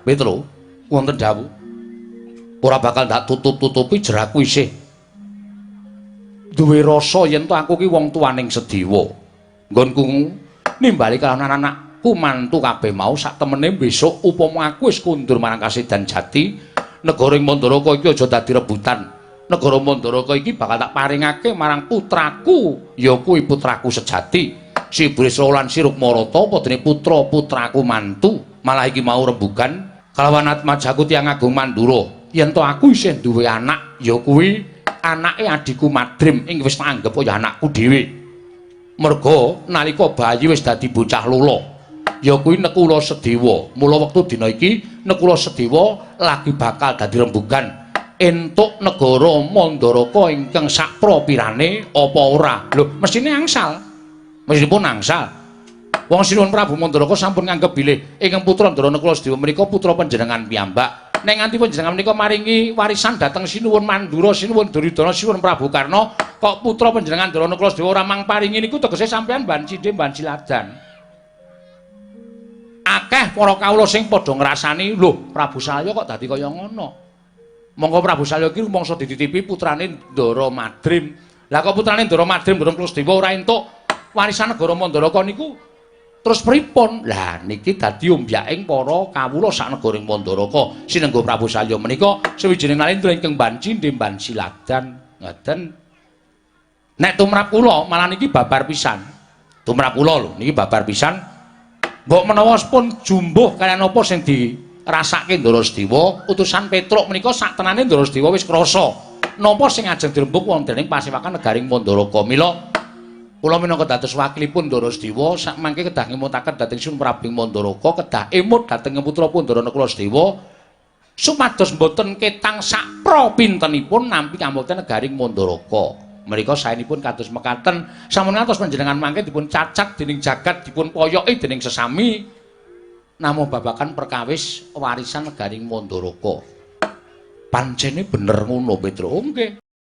Petro, wonten dawuh. Ora bakal ndak tutup-tutupi jeraku isih duwe rasa yen to aku ki wong tuaning Sedewa. Nggonku nimbali kalawan anak-anakku mantu kabeh mau sak temene besok upama aku wis kundur marang Kasedan Jati, negara ing Mandaraka iki aja dadi rebutan. Negara Mandaraka iki bakal tak paringake marang putraku, ya kuwi putraku sejati. Si Bresra lan si Rukmarata apa dene putra-putraku mantu. Malah iki mau rembugan kalawan atmajaku tiyang agung Mandura. Yen to aku isih duwe anak, ya kuwi anake adhiku Madrim ing wis tak anggep kaya anakku dhewe. Merga nalika bayi wis dadi bocah lolo, ya kuwi Nekula Sedewa. Mula wektu dina iki Nekula Sedewa lagi bakal dadi rembugan entuk negara Mandaraka ingkang sakpropirane apa ora. Lho, mesthine angsal. Mesthipun angsal. Wong Sinuwun Prabu Mandaraka sampun nganggep bilih ingkang putra Ndara Nekula Sedewa menika putra panjenengan piyambak. Nek nganti panjenengan menika maringi warisan dhateng Sinuwun Mandura, Sinuwun Duryudana, Sinuwun Prabu Karna, kok putra panjenengan Ndara Nekula Sedewa ora mang paringi niku tegese sampeyan ban cindhe ban siladan. Akeh para kawula sing padha ngrasani, lho Prabu Salya kok dadi kaya ngono. Monggo Prabu Salya iki rumangsa dititipi putrane Ndara Madrim. Lah kok putrane Ndara Madrim Ndara Nekula Sedewa ora entuk warisan negara Mandaraka niku terus pripun? Lah niki dadi ombyaking para kawula sak negara ing Mandaraka. Sinengga Prabu Salya menika sawijining nalendra ingkang banci ndemban siladan. Ngoten. Nek tumrap kula malah niki babar pisan. Tumrap kula lho niki babar pisan. Mbok menawa pun jumbuh kaliyan apa sing dirasake Ndara Sedewa, utusan Petruk menika sak tenane Ndara Sedewa wis krasa napa sing ajeng dirembug wonten ing pasewakan negaring Mandaraka. Mila kula minangka dados wakilipun Ndara Sedewa sak mangke kedah ngemutaken dhateng Sun Prabu Mandaraka, kedah emut dhateng putra Ndara Nekula Sedewa supados mboten ketang sakpra pintenipun nampi kamukten negaring Mandaraka. Menika saenipun kados mekaten, sampun ngantos panjenengan mangke dipun cacat dening jagat, dipun poyoki dening sesami namung babagan perkawis warisan negaring Mandaraka. Pancene bener ngono, Petro. Nggih.